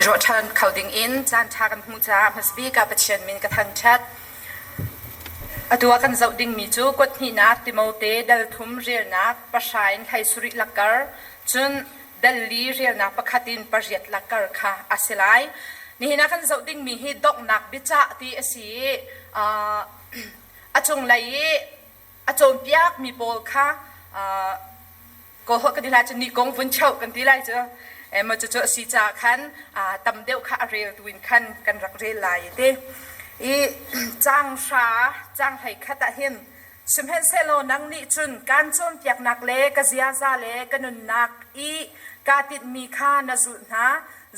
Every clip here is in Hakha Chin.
Ruahṭhan kho dingin caanṭha kan hmuh caah hmasabik ah Pathian min ka thangṭhat. Atu ah kan zoh dingmi cu kuathnihnak Timote dal thum relnak pahra in hlei sarih lakar, cun dal li relnak pakhat in pariat lakar kha a si lai. Nihin ah kan zoh dingmi hi donghnak biacah ti a si i a cunglei i a cawnpiakmi pawl kha Kawlholh kan ti lai cu ni kong vun cheuh kan ti lai cu. Emaw cucu a si caah khan tam deuh kha a reltu in khan kan rak rel lai ti. I caang hra, caang hlei khat ah hin sihmanhsehlaw nang nih cun kaan cawnpiaknak le ka ziaza le ka nunnak i kaa tinhmi kha na zulh hna.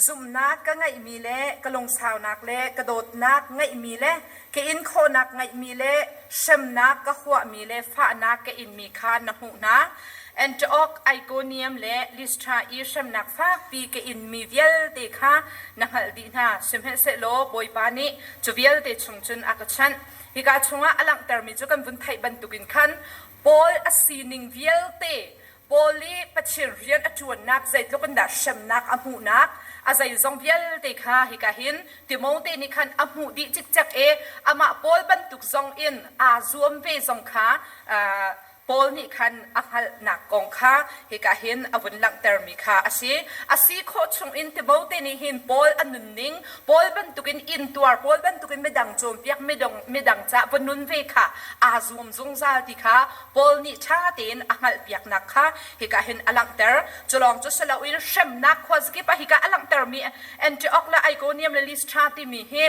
Zumhnak ka ngeihmi le ka lungsaunak le ka dawtnak ngeihmi le ka in khawhnak ngeihmi le hremnak ka huahmi le fahnak ka inmi kha na hmuh hna. Antioch, Ikonium le Listra i hremnak fakpi ka inmi vialte kha na hngalh dih hna. Sihmanhsehlaw Bawipa nih cu vialte chung cun a ka chanh. Hika chungah a langhtermi cu kan vun theih bantukin khan Paul a sining vialte Paul i Pathian rian a ṭuannak zeitluk in dah hremnak a hmuhnak a zeizong vialte kha hika hin Timote nih khan a hmuh dih cikcek i amah Paul bantuk zong in aa zuam ve zong kha Paul nih khan a hngalhnak kong kha hika hin a vun langhtermi kha a si. A si khawh chung in Timote nih hin Paul a nunning, Paul bantukin intuar, Paul bantukin midang cawnpiak, midang, midang ca va nun ve kha aa zuam zungzal ti kha Paul nih ṭha tein a hngalhpiaknak kha hika hin a langhter. Culawng cu si loin hremnak khuazakip ah hika a langhtermi Antioch le Iconium le Lystra timi hi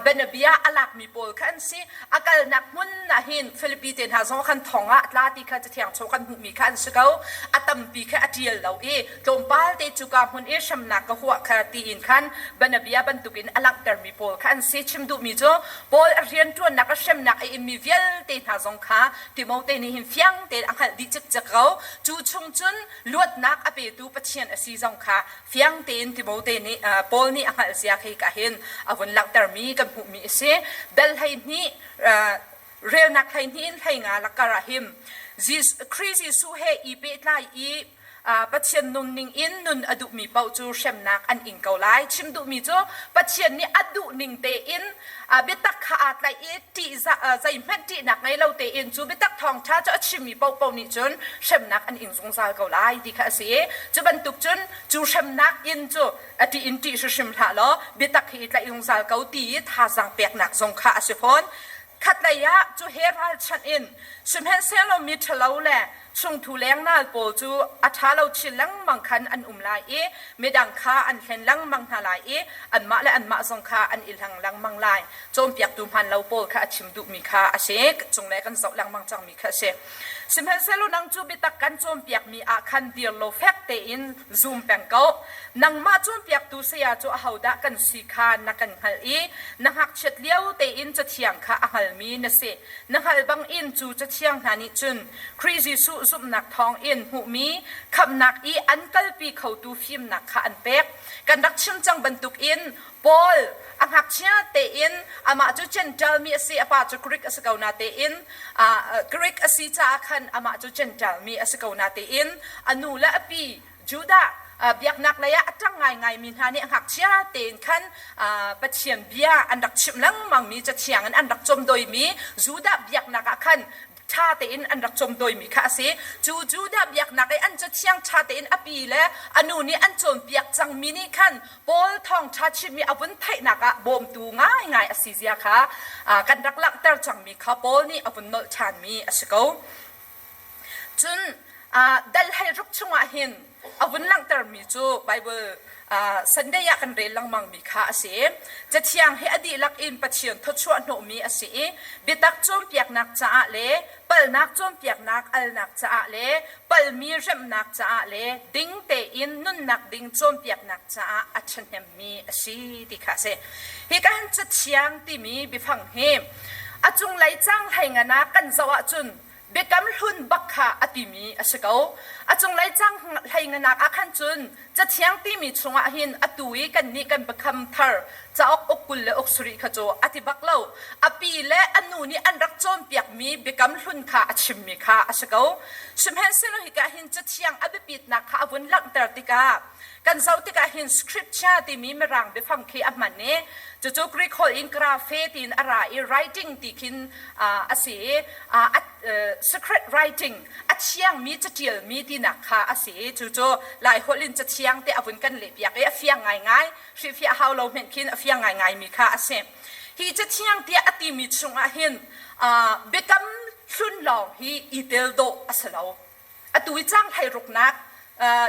bianabia a lakmi pawl kha an si. A kalnak hmun ah hin Filipi te hna zong khan thong ah a tla ti kha Cathiang chung kan hmuhmi kha an si ko. A tampi kha a ṭial lo i tlawmpal te cuka hmun i hremnak ka huah kha tiin khan bianabia bantukin a langhtermi pawl kha an si. Chim duhmi cu Paul a rianṭuannak a hremnak a inmi vialte hna zong kha Timote nih hin fiang tein a hngalh dih cikcek ko. Cu chung cun luatnak a petu Pathian a si zong kha fiang tein Timote nih Paul nih a hngalh zia khi ka hin a vun langhtermi kan hmuhmi a si. Dal 12 relnak 12 in 15 lakar ah hin Khrih Jesuh he i pehtlai i Pathian nunning in nun a duhmi paoh cu hremnak an ing ko lai. Chim duhmi cu Pathian nih a duhning tein biatak kha aa tlaih i ṭih zeihmanh ṭihnak ngei lo tein cu biatak thawngṭha cu a chimmi paohpaoh nih cun hremnak an ing zungzal ko lai ti kha a si i cu bantuk cun cu hremnak in cu a ṭih in ṭih hrimhrim hlah law biatak hi i tlaih zungzal ko ti i thazaang peknak zong kha a si fawn. Khatlei ah cu he ralchanh in sihmanhsehlaw mi ṭhalo le chungthu lengnal pawl cu a ṭha lo chin lengmang khan an um lai i midang kha an hlen lengmang hna lai i anmah le anmah zong kha an i hleng lengmang lai. Cawnpiaktu hmaan lo pawl kha a chim duhmi kha a si. Cunglei kan zoh lengmang cangmi kha a si. Sihmanhsehlaw nang cu biatak kan cawnpiakmi ah khan dir law fek tein zum peng ko. Nangmah cawnpiaktu saya cu ahodah kan si kha na kan hngalh i na ngakchiat lio tein Cathiang kha a hngalmi na si. Na hngalh bangin cu Cathiang hna nih cun Khrih Jesuh zumhnak thawngin hmuhmi khamhnak i an kalpi khotu fimnak kha an pek. Kan rak chim cang bantukin Paul a ngakchia tein amah cu Gentile mi a si, a pa cu Greek a si ko na tein Greek a si caah khan amah cu Gentile mi a si ko na tein a nu le a pi Judah biaknak lei ah a ṭang ngaingaimi hna nih ngakchia tein khan Pathian bia an rak chimh lengmangmi Cathiang in an rak cawmdawimi Judah biaknak ah khan ṭha tein an rak cawmdawimi kha a si. Cu Judah biaknak i an Cathiang ṭha tein a pi le a nu nih an cawnpiak cangmi nih khan Paul thawngṭha chimmi a vun theihnak ah bawmtu ngaingai a si zia kha kan rak langhter cangmi kha Paul nih a vun nolh ṭhanmi a si ko. Cun dal hleiruk chungah hin a vun langhtermi cu Bible Sunday ah kan rel lengmangmi kha a si. Cathiang hi a dihlak in Pathian thawchuah hnawhmi a si i biatak cawnpiaknak caah le palhnak cawnpiaknak alnak caah le palmi remhnak caah le ding tein nunnak ding cawnpiaknak caah a ṭhahnemmi a si ti kha a si. Hika hin Cathiang timi biafang hi a cunglei caang hlei ngan ah kan zoh ahcun Biakam hlun bak kha a timi a si ko. A cunglei cang hlei nganak ah khan cun Cathiang timi chungah hin atu i kannih kan biakam thar cauk uk 20 le uk sarih kha cu a ti bak lo. A pi le a nu nih an rak cawnpiakmi biakam hlun kha a chimmi kha a si ko. Sihmanhsehlaw hika hin Cathiang a biapitnak kha a vun langhter tikah. Kan zoh tikah hin scripture timi mirang biafang khi a hman i cucu Greek holh in graphe tiin a ra i writing ti khin a si i secret writing a thiangmi catialmi tinak kha a si i cucu Lai holh in cathiang te a vun kan lehpiak i a fiang ngaingai hrilhfiah hau lo hmenh khin a fiang ngaingaimi kha a si. Hi cathiang tiah a timi chungah hin biakam hlun lawng hi i tel dawh a si lo. Atu i caang hleiruknak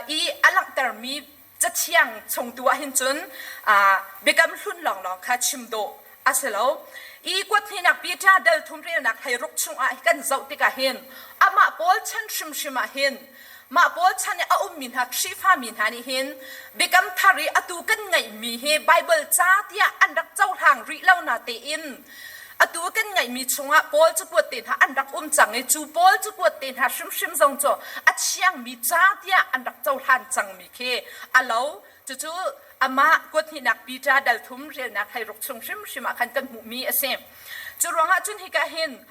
i a langhtermi cathiang chung tu ah hin cun biakam hlun lawnglawng kha chim dawh a si lo. I kuathnihnak Peter dal thum relnak hleiruk chungah kan zoh tikah hin amah pawl chan hrimhrim ah hin mah pawl chan i a ummi hna Khrihfami hna nih hin biakam thar i atu kan ngeihmi hi Baibal ca tiah an rak cohlang rih lo na tein atu kan ngeihmi chungah Paul cakuat te hna an rak um cang i cu Paul cakuat te hna hrimhrim zong cu a thiangmi ca tiah an rak cohlan cangmi khi a lo. Cucu amah kuathnihnak Peter dal thum relnak hleiruk chung hrimhrim ah khan kan hmuhmi a si. Cu ruangah cun hika hin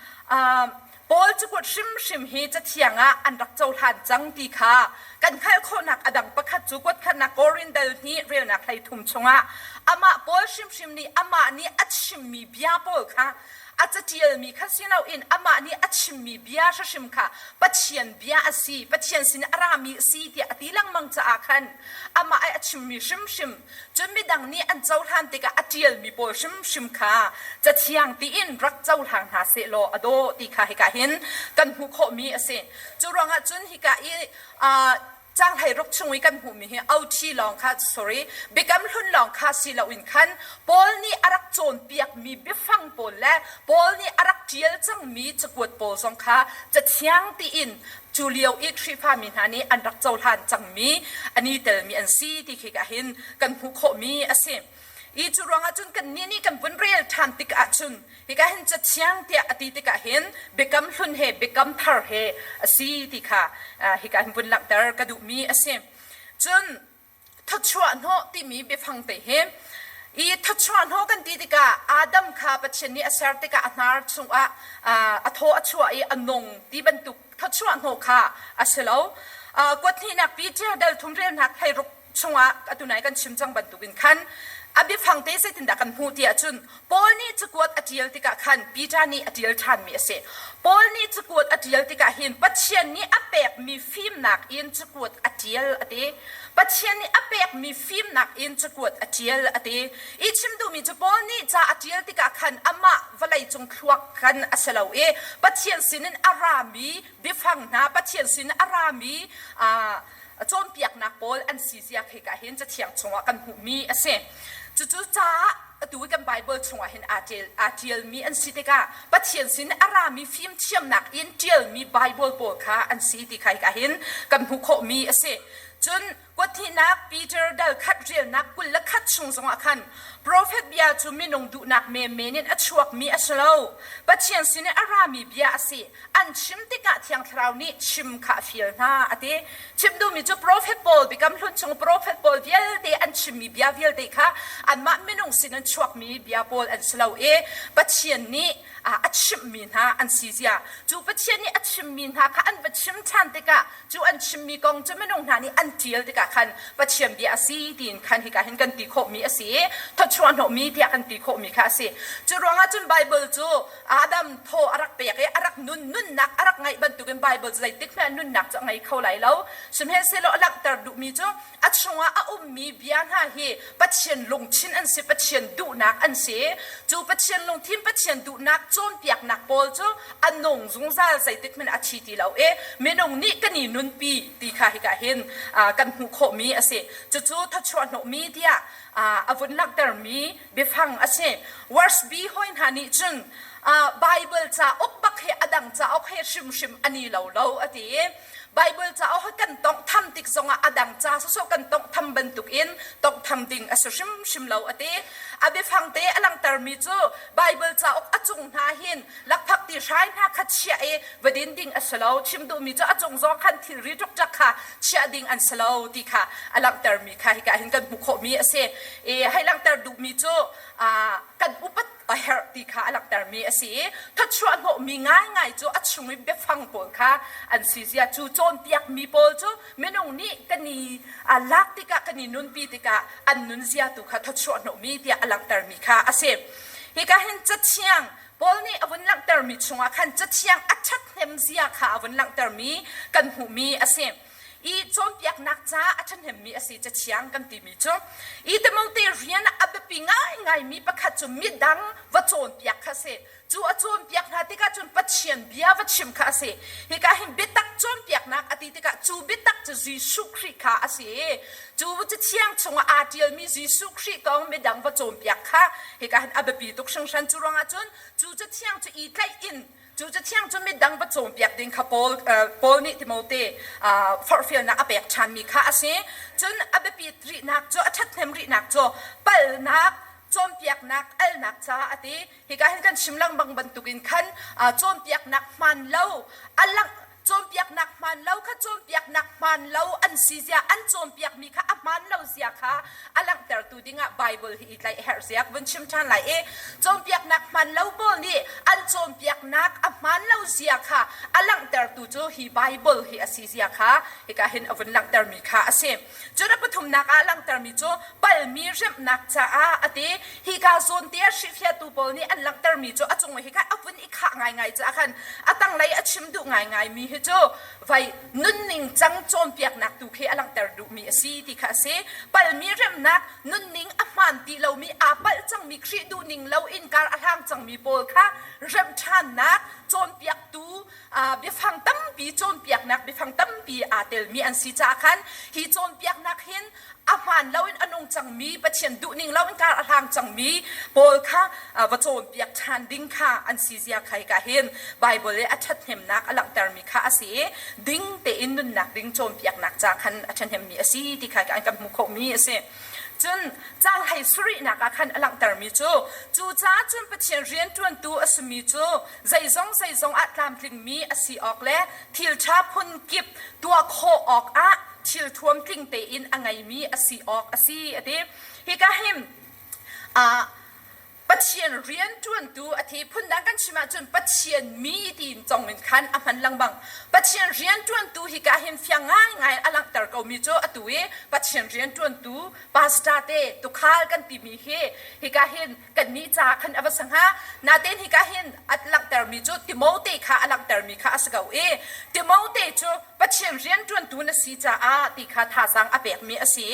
Paul cakuat hrimhrim hi cathiang ah an rak cohlan cang ti kha kan hngalh khawhnak a dang pakhat cu kuatkhatnak Korin dal hnih relnak hleithum chungah amah Paul hrimhrim nih amah nih a chimmi bia pawl kha a caṭialmi kha si loin amah nih a chimmi bia hrimhrim kha Pathian bia a si, Pathian sin a rami a si tiah a ti lengmang caah khan amah ai a chimmi hrimhrim cun midang nih an cohlan tikah a ṭialmi pawl hrimhrim kha cathiang tiin rak cohlang hna sehlaw a dawh ti kha hika hin kan hmuh khawhmi a si. Cu ruangah cun hika i caang hleiruk chung i kan hmuhmi hi OT lawng kha sorry biakam hlun lawng kha si loin khan Paul nih a rak cawnpiakmi biafang pawl le Paul nih a rak ṭial cangmi cakuat pawl zong kha cathiang tiin cu lio i Khrihfami hna nih an rak cohlan cangmi an i telmi an si ti khi ka hin kan hmuh khawhmi a si. I cu ruangah cun kannih nih kan vun rel ṭhan tik ahcun hika hin cathiang tiah a ti tikah hin biakam hlun he biakam thar he a si ti kha hika hin vun langhter ka duhmi a si. Cun thawchuah hnawh timi biafang te hi i thawchuah hnawh kan ti tikah Adam kha Pathian nih a ser tikah a hnar chungah a thaw a chuah i a nung ti bantuk thawchuah hnawh kha a si lo. Kuathnihnak Peter dal thum relnak hleiruk chungah atu nai kan chim cang bantukin khan a biafang te zeitindah kan hmuh ti ahcun Paul nih cakuat a ṭial tikah khan Peter nih a ṭial ṭhanmi a si. Paul nih cakuat a ṭial tikah hin Pathian nih a pekmi fimnak in cakuat a ṭial a ti. Pathian nih a pekmi fimnak in cakuat a ṭial a ti. I chim duhmi cu Paul nih ca a ṭial tikah khan amah vawleicung thluak khan a si lo i Pathian sinin a rami biafang hna, Pathian sin a rami cawnpiaknak pawl an si zia khika hin cathiang chungah kan hmuhmi a si. Cucu caah atu i kan Bible chungah hin aa ṭial aa ṭialmi an si tikah Pathian sin a rami fimthiamnak in ṭialmi Bible pawl kha an si ti kha hika hin kan hmuh khawhmi a si. Cun kuathihnak Peter dal khat rialnak 21 chung zongah khan Profet bia cu minung duhnak menmen in a chuakmi a si lo. Pathian sin i a rami bia a si. An chim tikah Thiang Thlarau nih chim kha a fial hna, a ti. Chim duhmi cu profet pawl, Biakam Hlun chung profet pawl vialte an chimmi bia vialte kha anmah minung sin in chuakmi bia pawl an si lo i Pathian nih a chimhmi hna an si zia. Cu Pathian nih a chimmi hna kha an va chim ṭhan tikah cu an chimmi kong cu minung hna nih an ṭial tikah khan Pathian bia a si tiin khan hika hin kan ti khawhmi a si i thawchuah hnawhmi tiah kan ti khawhmi kha a si. Cu ruangah cun Baibal cu Adam thaw a rak pek i a rak nun nunnak a rak ngeih bantukin Baibal cu zeitik hmanh nunnak cu a ngei kho lai lo. Sihmanhsehlaw a langhter duhmi cu a chungah a ummi bia hna hi Pathian lungthin an si, Pathian duhnak an si. Cu Pathian lungthin, Pathian duhnak cawnpiaknak pawl cu a nung zungzal zeitik hmanh a thi ti lo i minung nih kan i nunpi ti kha hika hin kan hmuh khawhmi a si. Cucu thawchuah hnawhmi tiah a vun langhtermi biafang a si. Worshby hawi hna nih cun Bible cauk bak hi a dang cauk he hrimhrim an i lo lo a ti i Bible cauk hi kan tawnghtham tik zongah a dang ca sawsawh kan tawnghtham bantukin tawnghtham ding a si hrimhrim lo a ti. A biafang te a langhtermi cu Bible cauk a cung hna hin lakphak ti hrai hna kha chiah i va din ding a si lo. Chim duhmi cu a cung zong khan thilri ṭukṭak kha chiah ding an si lo ti kha a langhtermi kha hika hin kan hmuh khawhmi a si. I hei langhter duhmi cu kan upat a herh ti kha a langhtermi a si i thawchuah hnawhmi ngaingai cu a chung i biafang pawl kha an si zia cu cawnpiakmi pawl cu minung. minung nih kan i lak tikah kan i nunpi tikah an nunzia tu kha thawchuah hnawhmi tiah a langhtermi kha a si. Hika hin Cathiang Paul nih a vun langhtermi chungah khan Cathiang a ṭhathnem zia kha a vun langhtermi kan hmuhmi a si. I cawnpiaknak caah a ṭhahnemmi a si Cathiang kan timi cu. I Timote rian ah a biapi ngaingaimi pakhat cu midang va cawnpiak kha a si. Cu a cawnpiak hna tikah cun Pathian bia va chim kha a si. Hika hin biatak cawnpiaknak a ti tikah cu biatak cu Jesuh Khrih kha a si i cu Cathiang chungah aa ṭialmi Jesuh Khrih kong midang va cawnpiak kha hika hin a biapi tuk hringhran. Cu ruangah cun cu Cathiang cu i tlaih in cu Cathiang cu midang va cawnpiak ding kha Paul, Paul nih Timote forhfialnak a pek ṭhanmi kha a si. Cun a biapit rihnak cu a ṭhathnem rihnak cu palhnak cawnpiaknak alnak caah a ti. Hika hin kan chim lengmang bantukin khan cawnpiaknak hmaan lo a langh cawnpiaknak hmaan lo kha cawnpiaknak hmaan lo an si zia an cawnpiakmi kha a hmaan lo zia kha a langhtertu dingah Bible hi i tlaih a herh zia ka vun chim ṭhan lai i cawnpiaknak hmaan lo pawl nih an cawnpiaknak a hmaan lo zia kha a langhtertu cu hi Bible hi a si zia kha hika hin a vun langhtermi kha a si. Cun a pathumnak ah langhtermi cu palmi remhnak caah a ti. Hika zawn te ah hrilhfiahtu pawl nih an langhtermi cu a cung hi kha a vun i khah ngaingai caah khan a tanglei a chim duh ngaingaimi hi cu vai nunning cang cawnpiaknak tu khi a langhter duhmi a si ti kha a si. Palmi remnak nunning a hmaan ti lomi aa palh cangmi Khrih duhning lo in kar a hlang cangmi pawl kha remh ṭhannak cawnpiaktu biafang tampi cawnpiaknak biafang tampi aa telmi an si caah khan hi cawnpiaknak hin a hmaan loin a nung cangmi Pathian duhning loin kar a hlang cangmi pawl kha va cawnpiak ṭhan ding kha an si zia kha hika hin Bible i a ṭhathnemnak a langhtermi kha a si i ding tein nunnak ding cawnpiaknak ca khan a ṭhahnemmi a si ti kha kan hmuh khawhmi a si. Cun caanghlei sarihnak ah khan a langhtermi cu cucaah cun Pathian rianṭuantu a simi cu zeizong zeizong ah tlamtlingmi a si awk le thil ṭha phun kip tuah khawh awkah thil thuam tling tein a ngeimi a si awk a si a ti. Hika hin Pathian rianṭuantu a thi phundang kan chim ahcun Pathian mi tiin cong in khan a hman lengmang. Pathian rianṭuantu hika hin fiang ngaingai a langhter komi cu atu i Pathian rianṭuantu pastor te tukhal kan timi hi hika hin kannih caah khan a va si hnga. Natein hika hin a langhtermi cu Timote kha a langhtermi kha a si ko i Timote cu Pathian rianṭuantu na si caah ti kha thazaang a pekmi a si.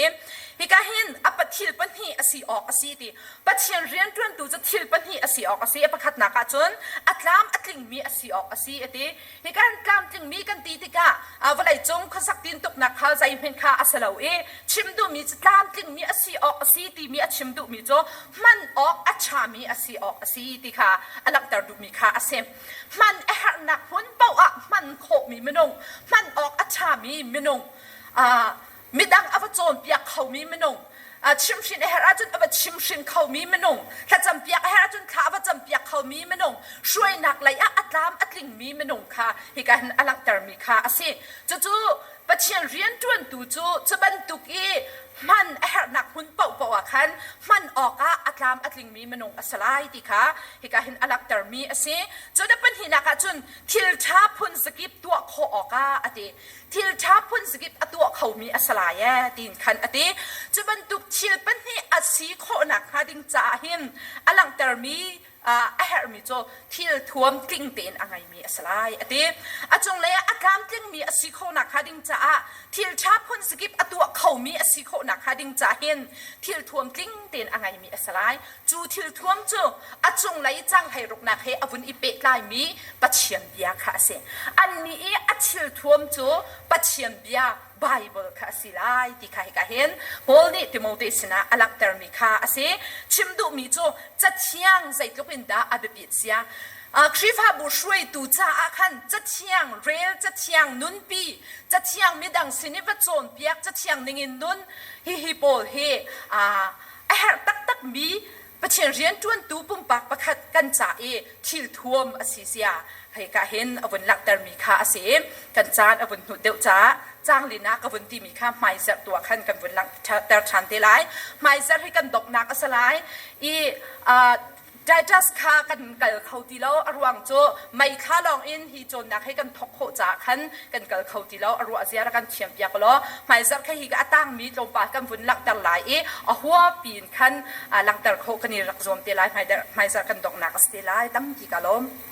Hika hin a thil pahnih a si awk a si ti. Pathian rianṭuantu cu thil pahnih a si awk a si. A pakhatnak ah cun a tlam a tlingmi a si awk a si a ti. Hi kan tlamtlingmi kan ti tikah vawleicung khuasak tintuknak kha zeihmanh kha a si lo i chim duhmi cu tlamtlingmi a si awk a si timi a chim duhmi cu hman awk a ṭhami a si awk a si ti kha a langhter duhmi kha a si. Hman a herhnak hmun paoh ah hman khawhmi minung, hman awk a ṭhami minung, midang a va cawnpiak khomi minung, chimhrin a herh ahcun a va chimhrin khomi minung, thlacampiak a herh ahcun thla a va campiak khomi minung, hruainak lei ah a tlam a tlingmi minung kha hika hin a langhtermi kha a si. Cucu Pathian rianṭuantu cu cu bantuk i hman a herhnak hmun paohpaoh ah khan hman awkah a tlam a tlingmi minung a si lai ti kha hika hin a langhtermi a si. Cun a pahnihnak ah cun thil ṭha phun zakip tuah khawh awkah a ti. Thil ṭha phun zakip a tuah khomi a si lai ee tiin khan a ti. Cu bantuk thil pahnih a si khawhnak hnga ding caah hin a langhtermi a herhmi cu thil thuam tling tein a ngeimi a si lai a ti. A cunglei ah a tlamtlingmi a si khawhnak hnga ding caah thil ṭha phun zakip a tuah khomi a si khawhnak hnga ding caah hin thil thuam tling tein a ngeimi a si lai. Cu thil thuam cu a cunglei canghlei ruknak he a vun i pehtlaimi Pathian bia kha a si. Annih i a thil thuam cu Pathian bia Baibal kha a si lai ti kha hika hin Paul nih Timote sinah a langhtermi kha a si. Chim duhmi cu Cathiang zeitluk in dah a biapit sia. Khrihfabu hruaitu caah khan Cathiang rel, Cathiang nunpi, Cathiang midang sin i va cawnpiak, Cathiang ningin nun hihi pawl hi a herh taktakmi Pathian rianṭuantu pumpak pakhat kan ca i thil thuam a si zia hika hin a vun langhtermi kha a si. Kan caan a vun hnut deuh caah caanglin ah ka vun timi kha hmaizarh tu ah khan kan vun langhter ṭhan te lai. Hmaizarh hi kan donghnak a si lai i. Titus kha kan kal kho ti lo. A ruang cu May thla lawng in hi cawnnak hi kan thawk khawh caah khan kan kal kho ti lo. A ruah zia rak kan thiam piak law hmaizarh kha hi a tangmi tlawmpal kan vun langhter lai i a hua piin khan langhter khawh kan i rak zuam te lai. Hmaizarh kan donghnak a si te lai. Tampi ka lawm.